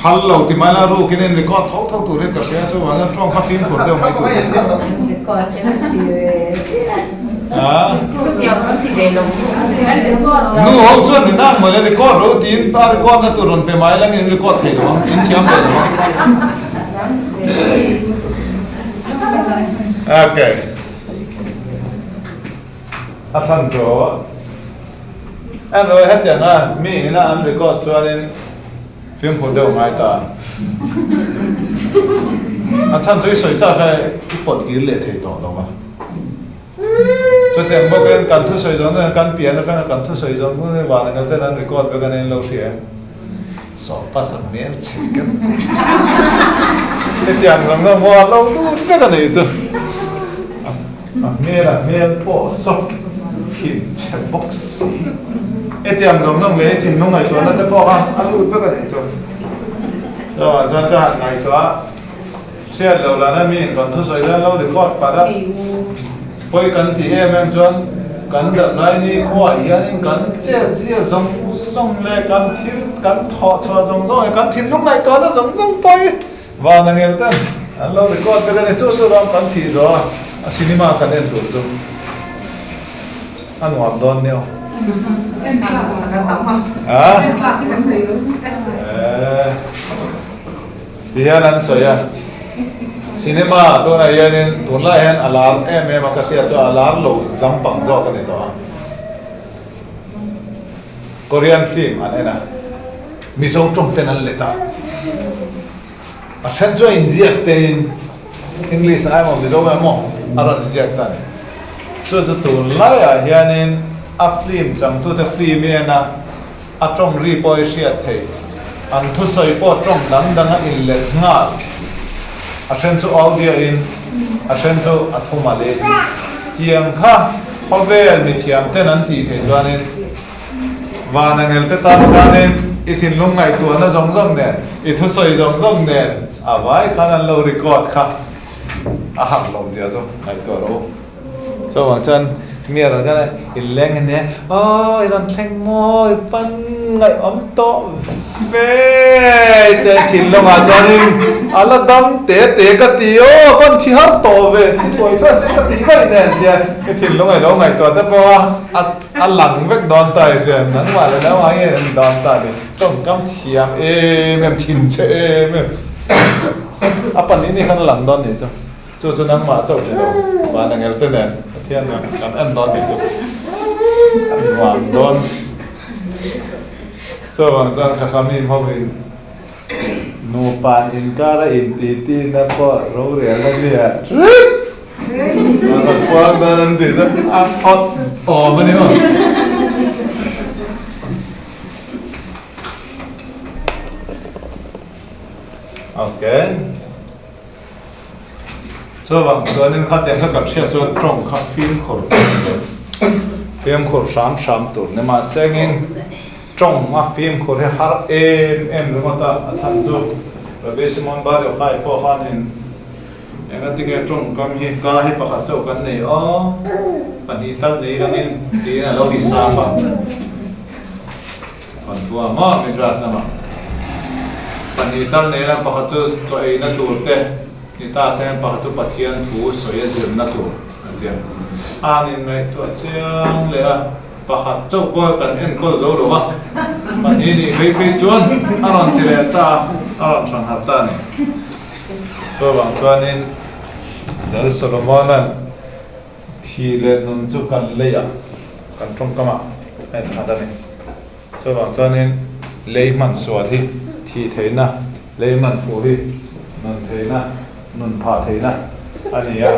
Phal lo ti mai la rukin in record tho tho tur hi ka hria chuvang chuan tawng kha fimkhur deuh mai tur ka ti tawh. Nu ho chuan ni nang mawle record ro tiin a record na tur rawn pe mai langin in record thei lo ang, in thiam ve lo ang. Okay. A chhan chu Anyway hetianga mi ina an record chuanin fimkhur deuh ngai ta. A chhan chu i sawi sa kha i pawt kir leh thei tawh lo va. Chutiang bawkin kan thusawi zawng zawng hi kan pian atanga kan thusawi zawng zawng hi van engel ten an record vek a nia in lo hria em? Sawpa sa hmel chhe ker hetiang zawng zawng pawh a lo lut vek a nih chu. A hmel a hmel pawh sawp thin chhe bawk si. Hetiang zawng zawng leh i thinlung ngaihtuahna te pawh kha a lut vek a nih chu. Chuvang chuan ka han ngaihtuah a, hriat loh lana mi in kan thusawi hian lo record palh a, pawi kan tih em em chuan kan dam lai ni khuaah hianin kan chet zia zawng zawng leh kan thil kan thawh chhuah zawng zawng leh kan thinlung ngaihtuahna zawng zawng pawi Van a ngel ten an lo record vek a ni. Chu chu ram kan thih zawh a, a cinema kan en tur chu a nuam dawn nia. A? Ti hian an sawi a, cinema tunah hianin tunlai hian a lar em em a, ka hriat chu a lar lo lampang zawk a ni tawh a. Korean film an en a. Mizo tawng ten an let a, a then chu a inziak tein English ah emaw Mizo emaw a rawn inziak ta a ni. Chu chu tun laiah hianin a film changtute film i en a, a tawng ri pawh i hriat theih, an thusawi pawh tawng dang dang a inlet nghal, a then chu audio in, a then chu a thuma leh tiang kha khawvel mithiam ten an tih theih chuanin, Van a ngel te tan khanin i thinlung ngaihtuahna zawng zawng nen, i thusawi zawng zawng nen a vai khan an lo record kha a harh lo zia chu ngaihtuah rawh u. Chuvang chuan mi a rawn kal a, in leng ania, aw i rawn thleng maw, i pan ngaihawm tawh ve te thinlungah chuanin a la dam te te ka ti aw, pan thi har tawh ve, thi thuai thuai se ka ti vaih nen tia i thinlung a lo ngaihtuah te pawh a. A lang vek dawn ta i hria, nangmah leh nangmah nge an dawn ta ni, tawngkam thiam em em, thinchhe em em, a pahnih ni khan a lang dawn nih chu, chu chu nangmah chauh ni lo, van a ngel te nen Pathian nen kan en dawn nih chu, a nuam dawn. Chuvang chuan ka kha mi hmawin nupa inkara intiti na pawh rorel a nia. A rawn puang dawn an tih chu a hot awm a ni maw? Okay. Chuvang chuanin khatiang kha kan hriat chuan tawng kha fimkhur tur, fimkhur hram hram tur ni mahsengin tawng a fimkhur hi har em em ringawt a, a chhan chu Rabbi Simon Bar Yochai pawh khanin Engatinge tawngkam hi ka hi pakhat chauh kan nei aw, pahnih tal nei langin tiin a lo hisap a. Kan thu ang maw Midrash lamah pahnih tal nei lang pakhat chu chaw eina tur te ni ta se pakhat chu Pathian thu sawi a zirna tur an ti a. An inngaihtuah chiang leh a, pakhat chauh pawh kan enkawl zo lo va, pahnih nih phei phei chuan a rawn ti leh ta a, a rawn hran harh ta a ni. Chuvang chuanin Lal Solomona'n thi leh nun chu kan lei a, kan tawngkamah a innghat a ni. Chuvang chuanin lei hman sual hi thih theihna, lei hman fuh hi nun theihna, nun phah theihna a ni a.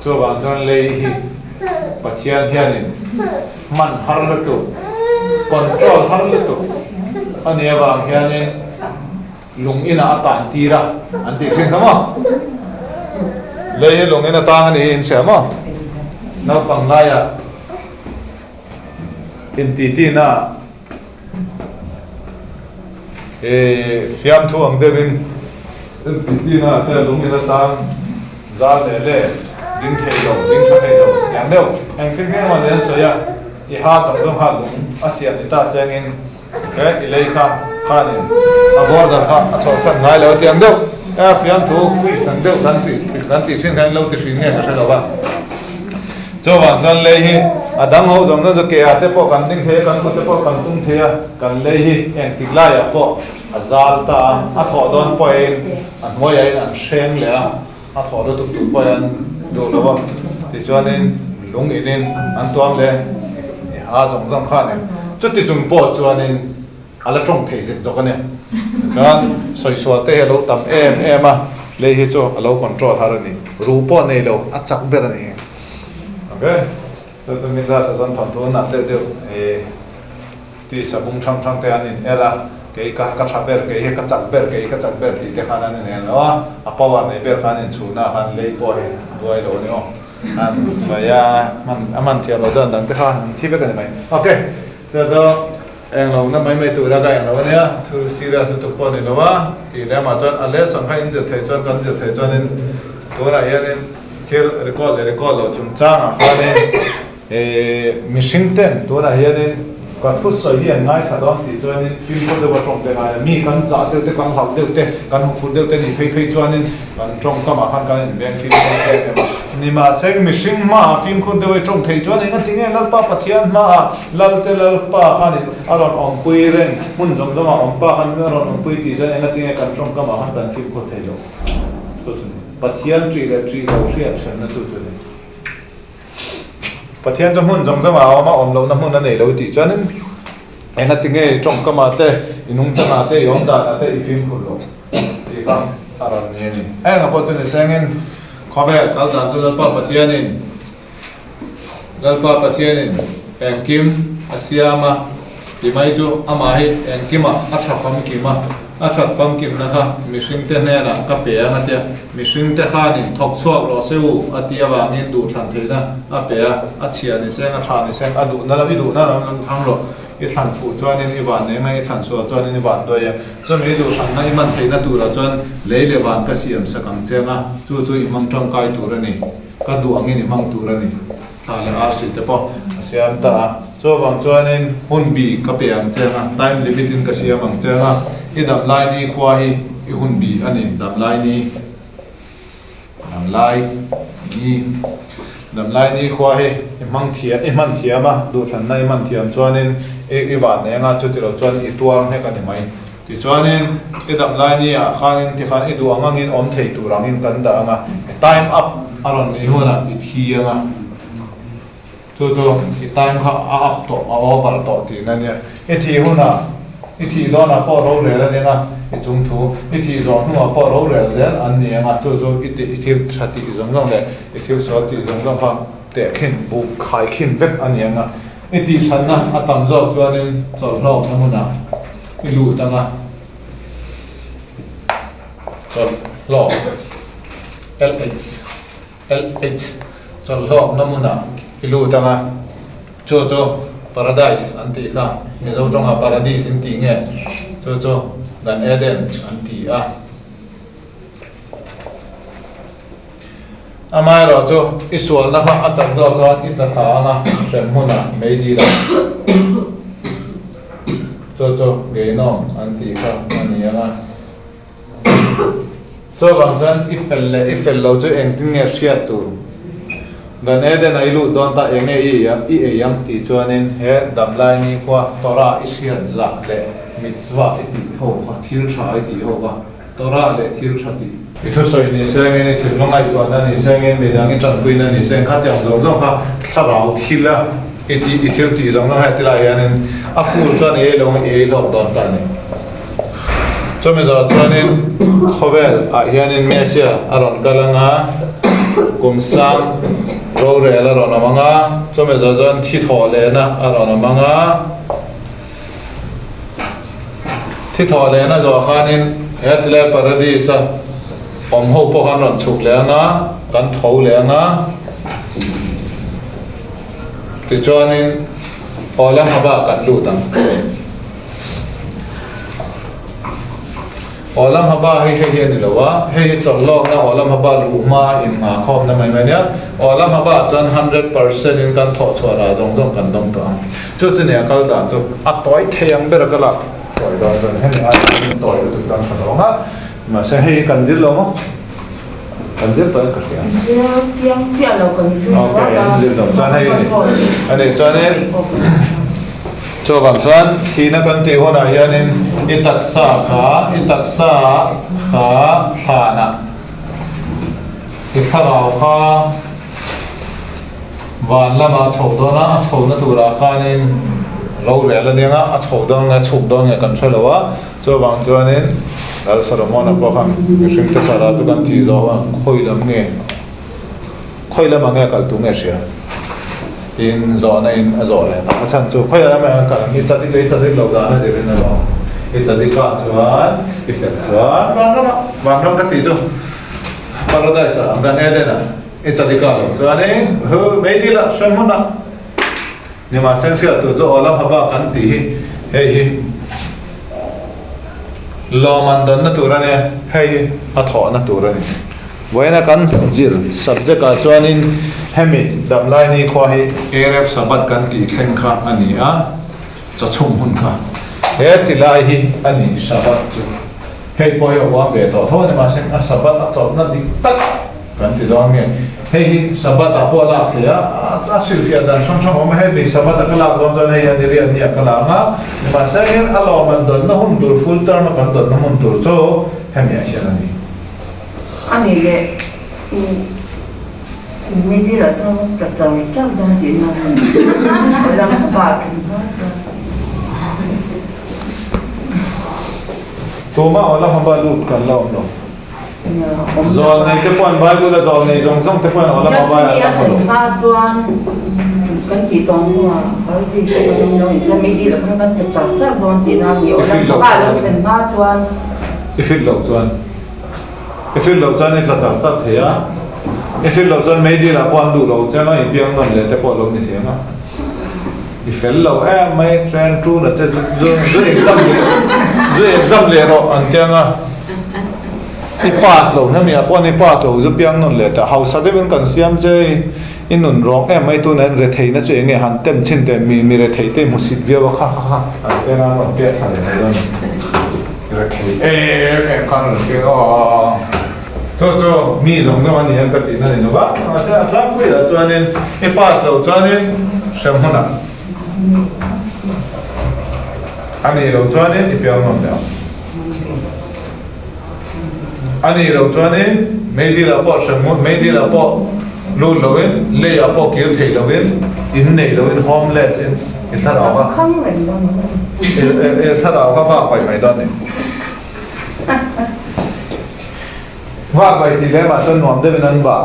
Chuvang chuan lei hi Pathian hianin hman har lutuk, control har lutuk a nih avang hianin lung inah a tan tir a an tih thin kha maw? Lei hi lung in a tang a ni hi in hria maw? Naupang laiah intihtina eh fiamthu ang deuhin intihtina te lung in atan zal leh leh ding thei lo, ding tha thei lo tiang deuh engtin nge maw ni an sawi a, i ha chang zawng kha lung a siam ni ta sengin he i lei kha. khanin a border kha a chhuahsan ngai lo a ti ang deuh. A fiamthu quiz ang deuh kan tih kan tih thin kha in lo ti hrin nge ka hre lo va. Chuvang chuan lei hi a dang ho zawng zawng chu ke ah te pawh kan ding thei a, kan kut te pawh kan tum thei a, kan lei hi engtik laiah pawh a zal ta a, a thawh dawn pawhin a hnuaiah in an hreng leh a, a thawh lutuk tur pawhin an duh lo a, tichuanin lung inin an tuam leh i ha zawng zawng khanin chuti chung pawh chuanin A la tawng thei zek zawk a ni. Chuan sawisual te hi a lo tam em em a, lei hi chu a lo control har a ni. Ruh pawh nei lo, a chak ber a ni. Ok, chu chu Midrash ah chuan thawnthu an ah deuh deuh eh tisa bung hrang hrang te an in el a, kei ka ka tha ber, kei hi ka chak ber, kei ka chak ber tih te khan an in el lo a, a power nei ber kha an inchhuhna khan lei pawh hi duai lo a ni aw. An sawi a, a hman thiam loh chuan dang te kha an thi vek a ni mai. Ok, chu chu. Englo na mai mai tura ka englo ania, thil serious lutuk pawh a ni lo a, tih leh amah chuan a lesson kha in zir theih chuan kan zir theih chuanin tunah hianin thil record leh record loh chungchangah khanin eh mihring ten tunah hianin ka thusawi hi an ngaithla dawn tih chuanin fimkhur deuha tawng te ngai a, mi kan zah deuh te kan hlauh deuh te kan huphurh deuh te nih phei phei chuanin kan tawngkamah khan kan inveng fimkhur em em a. Nimahse mihring hmaah fimkhur deuh i tawng theih chuan engati nge Lalpa Pathian hmaah Lalte Lalpa khanin a rawn awmpui reng, hmun zawng zawngah awmpa khan a rawn awmpui tih chuan engati nge kan tawngkamah khan kan fimkhur thei lo? Chu chu ni. Pathian ṭih leh ṭih lo hriat ṭhenna chu chu ni. Pathian chu hmun zawng zawngah a awm a, awm lohna hmun a nei lo tih chuanin engati nge i tawngkamah te, i nungchangah te, i awmdanah te i fimkhur lo tih kha a rawn ni a ni. Engah pawh chu ni sengin Khawvel kal dan chu Lalpa Pathianin Lalpa Pathianin engkim a siam a, ti mai chu amah hi engkimah a tha famkim a, a that famkimna kha mihringte hnenah ka pe ang a tia, mihringte khanin thawk chhuak rawh se u a ti avangin duhthlan theihna a pe a, a chhia ni seng a tha ni seng a duhna lam i duhna lam lam thlang rawh. I thlan fuh chuanin i van eng a, i thlan sual chuanin i van duai a. Chumi i duhthlanna i man theihna turah chuan lei leh van ka siam sak ang che anga, chu chu i hmang tangkai tur a ni. Ka duh angin i hmang tur a ni. Thla leh arsi te pawh a siam ta a. Chuvang chuanin hun bi ka pe ang che anga, time limit in ka siam ang che anga, i damlai ni khua hi i hun bi a ni, damlai ni. Damlai ni Damlai ni khua hi i hmang thiam i hman thiam a, duhthlanna i hman thiam chuanin i i van eng a, chuti lo chuan i tuar nghek a ni mai. Tichuanin i damlai ni ah khanin tikhan i duh ang angin awm thei tur angin kan dah ang a, i time up a rawn nih hunah i thi ang a, Chu chu i time kha a up tawh, a over tawh tihna a nia. I thih hunah, i thih dawnah pawh rorel a nia, i chung thu, i thih zawh hnuah pawh rorel zel an ni ang a, chu chu i tih, i thil tha tih zawng zawng leh i thil sual tih zawng zawng kha tehkhin, buk khaikhin vek a ni ang a. I tihhlanna a tam zawk chuanin chawlhlawkna hmunah i lut ang a, chawlhlawk, LH. LH, Chawlhlawkna hmunah i lut ang a, chu chu Paradise an tih kha, Mizo tawngah Paradis in tih nge, chu chu Gan Eden an ti a. Amaherawhchu i sualna kha a chak zawk chuan i tla thla ang a, hrem hmunah mei dil ang. Chu chu Geinawm an tih kha a ni ang a. Chuvang chuan i fel leh i fel lo chu engtin nge hriat tur? Gan Eden a i lut dawn ta eng nge i i ei ang tih chuanin he damlai ni khua Torah i hriat zah leh mitzvah i tih ho kha thil tha i tih ho kha Torah leh thil tha tih i thusawi ni sengin i thinlung ngaihtuahna ni sengin midang i tanpuina ni seng khatiang zawng zawng kha thlarau thil a i tih i thil tih zawng zawng heti lai hianin a fur chuan i ei lo ang i ei hlawk dawn ta a ni. Chumi zawh chuanin khawvel ah hianin Messiah a rawn kal ang a, kum sang rorel a rawn awm ang a, chumi zawh chuan thi thawh lehna a rawn awm ang a. Thi thawh lehna zawh khanin he tilai paradis a awm ho pawh khan rawn chhuk leh ang a, kan tho leh ang a. Tichuanin Olam Haba kan lut ang. Awlam haba hei hei hi a ni lo a, hei hi chawlhlawkna awlam haba luh hma innghahkhawmna mai mai a nia. Awlam haba ah chuan 100% in kan thawh chhuah rah zawng zawng kan dawng tawh ang. Chu chu nia kal dan chu a tawi thei ang ber a ka lak. Tawi dawn chuan hemi ai chuan tawi lutuk chuan hra lo ang a, mahse hei hi kan zir lo maw? Kan zir tawhin ka hria. Ok, an zir lo chuan hei a ni. A nih chuanin chuvang chuan thihna kan tih hunah hianin i taksa kha i taksa kha thlanah i thlarau kha Van lamah a chho dawn a, a chhohna turah khanin rorel a nia a, a chho dawn nge chhuk dawn nge kan hre lo a, chuvang chuanin Lal Solomon-a pawh khan mihringte thlarau chu kan thih zawh a, khawi lam nge, khawi lamah nge kal tur nge hria? Tiin zawhna in a zawh leh a, a chhan chu khawi lamah nge kal ang, i chadik leh i chadik lo dan a zirin a lawm, i chadik ah chuan i fel chuan vanramah, vanram ka tih chu Paradise-ah, Gan Eden-ah. I chadika lo chuanin hu meidil ah hre hmun a nimahse hriat tur chu aw lam haba kan tih hi hei hi lawm an dawnna tur a nia hei hi a thawhna tur a ni. Vawiina kan zir subject ah chuanin hemi damlai nikhua hi Erev Sabbath kan tih thleng kha a ni a, chawchhum hun kha he ti lai hi a ni Sabbath chu hei pawh hi a huam ve tawh tho a ni mahse a Sabbath a chawlhna dik tak Kan ti dawn nge? Hei hi Sabbath ah pawh a lak thei a, a hrilhfiah dan hrang hrang a awm a, hemi Sabbath a ka lak dawn chuan hei hian i riat ni a ka la ang a, nimahse hian a lawm an dawnna hun tur full term a kan dawnna hmun tur chu hemi ah hian a ni. A nih leh i middle ah chuan ka char char dawn tihna a ni. Lam pa thin hma chuan. Tumah aw la hmaba lut kan la awm lo. Zawlnei te pawhin Bible a zawlnei zawng zawng te pawhin aw lama vai an la hmu lo. I fit loh chuan I fit loh chuan i tla char char thei a, i fit loh chuan meidil ah pawh an duh lo che anga i piang nawn leh te pawh lo ni thei anga i fel lo em mai train tuna che zu zu exam leh zu exam leh rawh an ti anga. I pass lo hemi ah pawh ni pass lo zu piang nawn leh ta hausa deuhin kan siam che i i nun rawng em mai tunah hian retheihna chu enge han tem chhin teh mi mi rethei te hmu sit viau a kha kha kha an te nan rawn pek thla leh mai dawn a ni rethei em em khan rawn pek aw chu chu mi zawng zawng a ni ang ka tihna ni lova mahse a tlangpui ah chuanin i pass loh chuanin hrem hunah a nih loh chuanin i piang nawn leh ang. A nih loh chuanin meidil ah pawh hrem ngut, meidil ah pawh lut loin, lei ah pawh kir thei loin, in nei loin, homeless in i thlarau kha i thlarau kha vak paih mai dawn ni. Vak paih tih lem ah chuan nuam deuhin an vah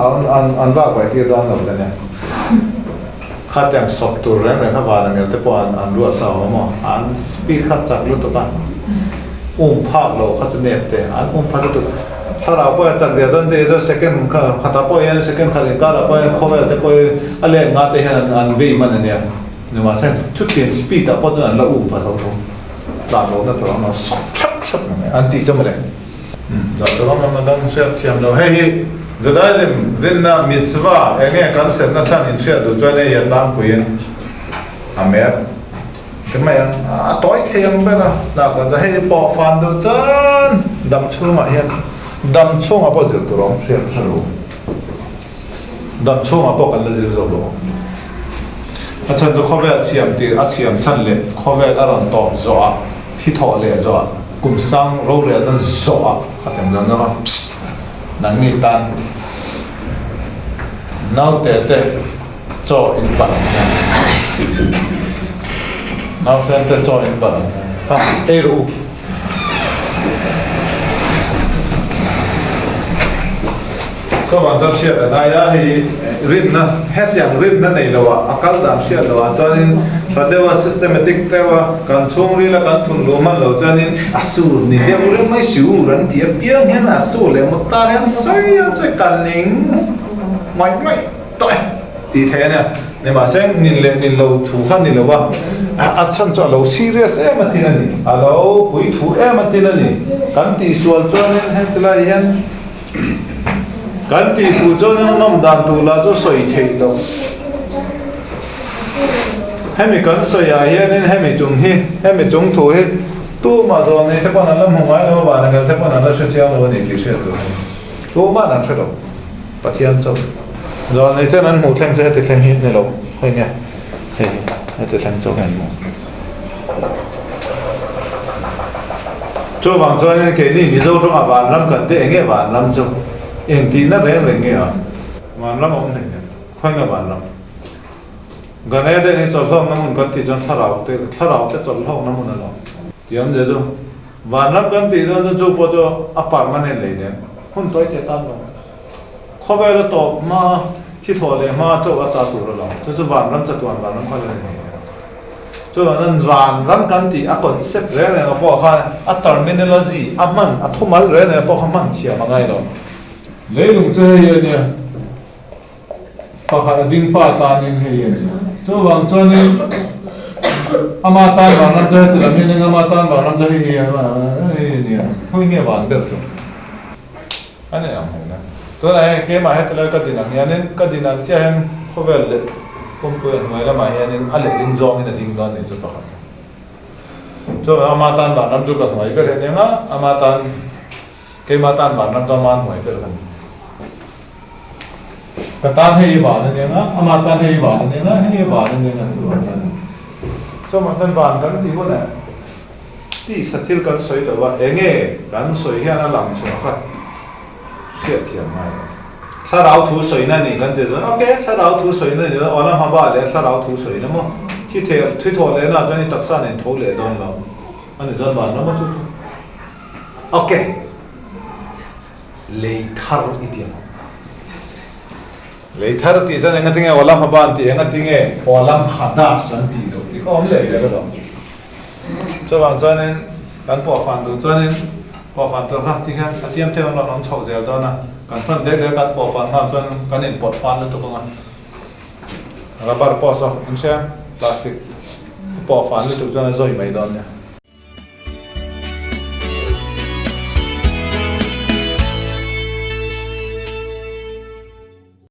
an vak paih tir dawn lo che nia. Khatiang sawp tur reng reng kha van angel te pawh an an ruat sa awm maw? An speed kha chak lutuk a, um phak lo kha chu nep te, an um pha lutuk. Thlarau pawh hian chak zia chuan te chu second khatah pawh hian second khat inkarah pawh hian khawvel te pawh hi a let nga te hian an an vei man a nia. Nimahse chutiang speed ah pawh chuan an la um pha tho tho. Tlan lohna tur an rawn sawp thlap thlap mai an tih chu mawle. Dah tur awm a dang hriat thiam lo. Hei hi Judaism rinna mitzvah eng nge kan serhna chhan inhriat duh chuan hei hi a tlangpuiin a mer ti mai ang. A tawi thei ang ber a lak dan chuan hei hi pawh fan duh chuan dam chhungah hian dam chhungah pawh zir tur a awm hriat hre lo. Dam chhungah pawh kan la zir zawk lo. A chhan chu khawvel siam tir a siam chhan leh khawvel a rawn tawp zawh ah, thi thawh leh zawh ah, kum sang rorelna zawh ah kha tem zawng zawng a, psst, nangni tan naute te chaw in barh ang hian, nausen te chaw in barh ang hian, kha ei rawh u. Chuan chuan hriat a ngai a, hei rinna hetiang rinna nei lo ah a kal dan hriat lo ah chuanin tha deuh a systematic deuh a kan chhungril a kan thun luh hman lo chuanin a sur ni deuh reng mai siur an ti apiang hian a sur leh mut tan hian sawi a chuai kan ning ngaih ngaih tawh e tih theih a nia. Nimahse nin leh nin lo thu kha ni lo a, a chhan chu a lo serious em a tin a ni, a lo pui thu em a tin a ni. Kan tihsual chuanin heti lai hian Kan tih thu chuan in nawm dan tur lah chu sawi theih loh. Hemi kan sawi ah hianin hemi chung hi, hemi chung thu hi. Tumah zawlnei te pawn an la hmu ngai lo a, van angel te pawn an la hre chiang lo a ni tih hriat tur a ni. Tuma'n an hre lo. Pathian chauh. Zawlnei ten an hmuh thleng chu heti thleng hi ni lo. Hei nge? Hei hi heti thleng chauh hi an hmu. Chuvang chuanin keini Mizo tawngah vanram kan tih eng nge vanram chu? Engtihna reng reng nge a? Vanram a awm hlei nen. Khawi nge vanram? Gan Eden hi chawlhlawkna hmun kan tih chuan thlarau te thlarau te chawlhlawkna hmun a lo. Tih awm zia chu vanram kan tih dawn chuan chu pawh chu a permanent lei nen hun tawi te tan lo. Khawvel a tawp hma thi thawh leh hma chauh a ta tur a lo. Chu chu vanram chatuan vanram kha la ni thei nen. Chuvang chuan vanram kan tih a concept reng reng a pawh khan a terminology a hman a thumal reng reng a pawh kha hman thiam a ngai lo. Leilung chu hei a nia. Pakhat a ding pa tanin hei a ni. Chuvang chuanin ama tan vanram chu heti lam hian ama tan vanram chu hei hi a hei a ni a, khawi nge van ber chu a ni ang hei na. Tunah hian keimah heti lai ka din ang hianin ka din ang chiah hian khawvel leh kawngpui a hnuai lamah hianin a lehling zawngin a ding dawn a ni chu pakhat. Chuvang ama tan vanram chu ka hnuai ber hi a ni ang a, ama tan Keimah tan vanram chu ama hnuai ber ka ni. Ka tan hei i van a nia nga, ama tan hei i van a nia nga, hei i van a nia nga chu vang chuan a ni. Chuan kan van kan tih hunah tisa thil kan sawi lo a, enge kan sawi hian a lang chhuah kha hriat thiam ngai lo. Thlarau thu sawina a ni kan ti chuan ok thlarau thu sawina a ni chuan aw lam haba leh thlarau thu sawina maw thi theh thi thawh lehna ah chuan i taksa nen tho leh dawn lo a ni chuan van lama chu chu. Ok. Lei thar i ti ang. Lei thar tih chuan enga tinge Olam Haba an tih, enga tinge Olam Hadash an tih loh tih kha awm leh zel alawm. Chuvang chuanin kan pawhfan duh chuanin pawhfan tur kha ti hian a tiam theuh an rawn awm chhoh zel dawn a, kan tan dek dek kan pawhfan nghal chuan kan inpawt fan lutuk ang a. Rubber pawh saw an hria plastic pawhfan lutuk chuan a zawi mai dawn nia.